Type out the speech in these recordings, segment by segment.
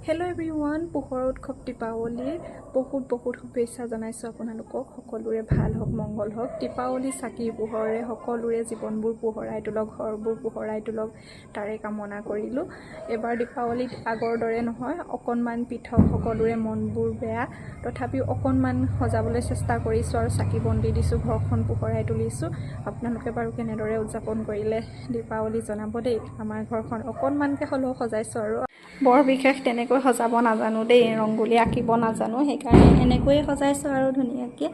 Hello' everyone, পোহৰ উৎসৱ দীপাৱলীৰ বহুত বহুত শুভেচ্ছা জনাইছোঁ আপোনালোকক। সকলোৰে ভাল হওক, মংগল হওক। দীপাৱলী চাকিৰ পোহৰে সকলোৰে জীৱনবোৰ পোহৰাই তোলক, ঘৰবোৰ পোহৰাই তোলক, তাৰে কামনা কৰিলোঁ। এইবাৰ দীপাৱলীত আগৰ দৰে নহয়, অকণমান পৃথক, সকলোৰে মনবোৰ বেয়া, তথাপিও অকণমান সজাবলৈ চেষ্টা কৰিছোঁ আৰু চাকি বন্তি দিছোঁ, ঘৰখন পোহৰাই তুলিছোঁ। আপোনালোকে বাৰু কেনেদৰে উদযাপন কৰিলে দীপাৱলী জনাব দেই। আমাৰ ঘৰখন অকণমানকৈ হ'লেও সজাইছোঁ আৰু বৰ বিশেষ তেনেকৈ সজাব নাজানো দেই, ৰংগোলী আঁকিব নাজানো, সেইকাৰণে এনেকৈয়ে সজাইছোঁ আৰু ধুনীয়াকৈ।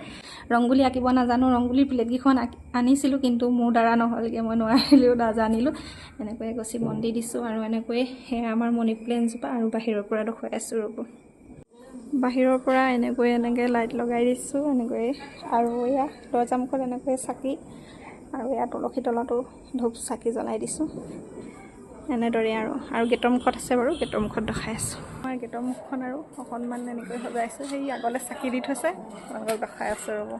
ৰংগোলী আঁকিব নাজানো, ৰংগোলীৰ প্লেটকেইখন আনিছিলোঁ কিন্তু মোৰ দ্বাৰা নহ'লগৈ, মই নোৱাৰিলোঁ, নাজানিলোঁ। এনেকৈ এগছি বন্তি দিছোঁ আৰু এনেকৈয়ে সেয়া আমাৰ মণি প্লেণ্টজোপা আৰু বাহিৰৰ পৰা দেখুৱাই আছোঁ ৰ'ব। বাহিৰৰ পৰা এনেকৈ এনেকৈ লাইট লগাই দিছোঁ এনেকৈ, আৰু এয়া দৰ্জা মুখত এনেকৈ চাকি, আৰু এয়া তুলসী তলতো ধূপ চাকি জ্বলাই দিছোঁ এনেদৰে। আৰু আৰু গেটৰ মুখত আছে বাৰু, গেটৰ মুখত দেখাই আছোঁ। আমাৰ গেটৰ মুখখন আৰু অকণমান এনেকৈ সজাইছোঁ, সেই আগলৈ চাকি দি থৈছে, আপোনালোকক দেখাই আছোঁ ৰ'ব।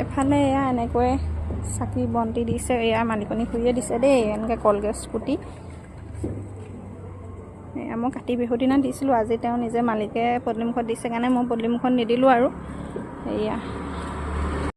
এফালে এয়া এনেকৈ চাকি বন্তি দিছে, এয়া মালিকনী খুৰীয়ে দিছে দেই, এনেকৈ কলগছ পুতি। এয়া মই কাতি বিহুৰ দিনা দিছিলোঁ, আজি তেওঁ নিজে মালিকে পদূলিমুখত দিছে কাৰণে মই পদূলিমুখত নিদিলোঁ আৰু। এয়া